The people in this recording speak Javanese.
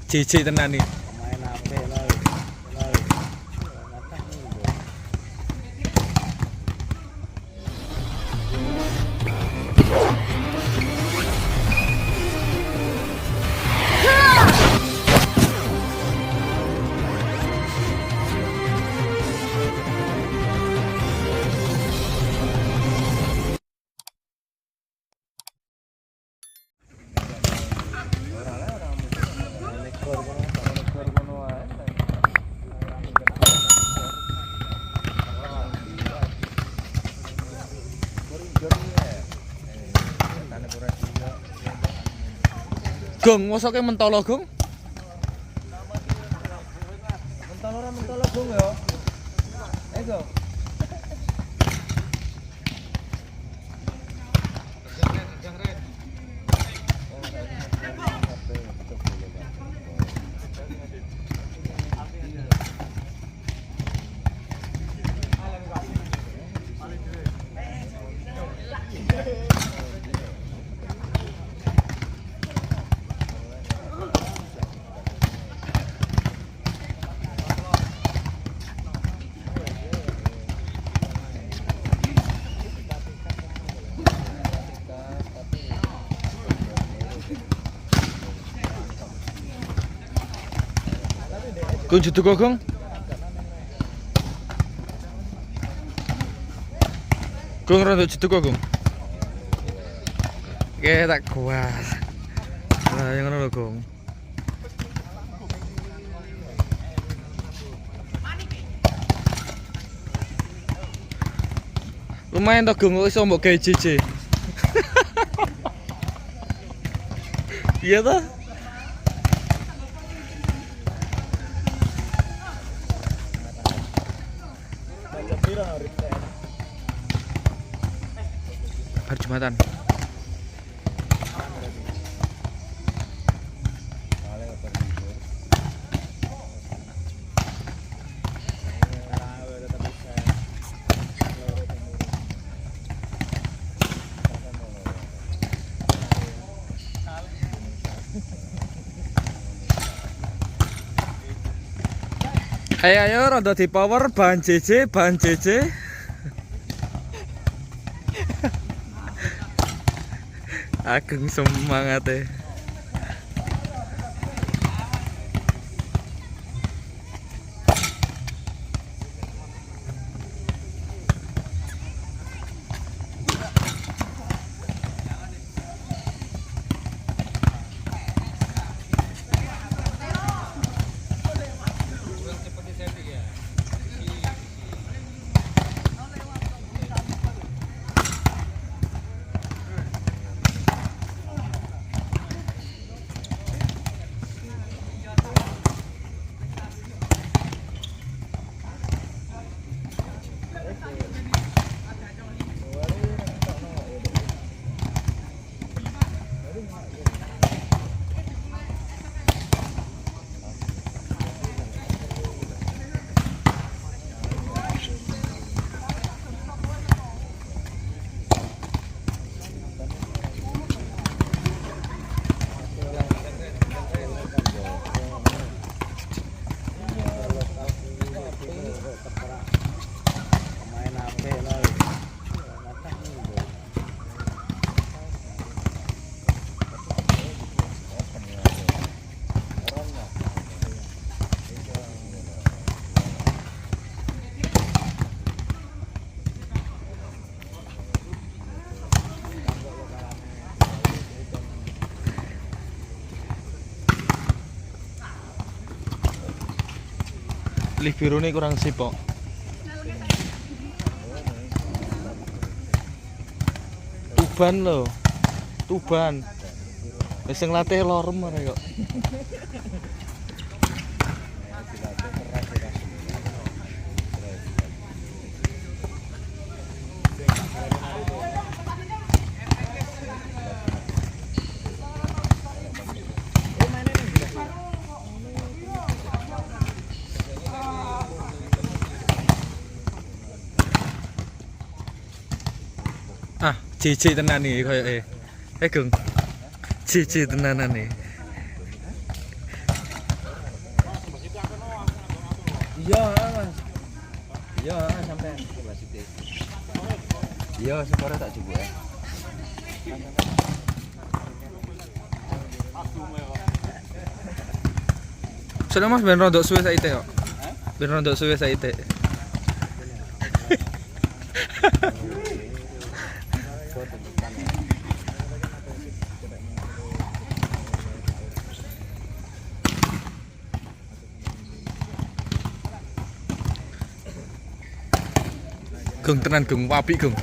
JJ tenan iki. Pemain apik lho. Lho. Gong, mosoke mentolo, Gong. Mentolo ora mentolo Bung yo. Ayo. Gong jeduk kok, Gong. Gong rada jeduk kok, Gong. Oke, tak kuas. Lah, yang ngono lho, Gong. Lumayan toh, Gong, kok iso mbok gawe JJ. Iya toh? Bar Jumatan. Ayo ayo rada di power ban JJ, ban JJ. Ageng semangat e. Pemain apik lho. Lih birune kurang sip kok. Tuban lho. Tuban. Wis sing latih lorem ora kok. Ah, JJ tenan iki koyoke. Eh, Gung. JJ tenanan iki. Iya, Mas. Iya, sampean Mas Siti. Iya, sepore tak jupuk ya. Soalnya Mas ben rodok suwe saite kok. Ben rodok suwe saite. Geng tenan geng, wapik geng.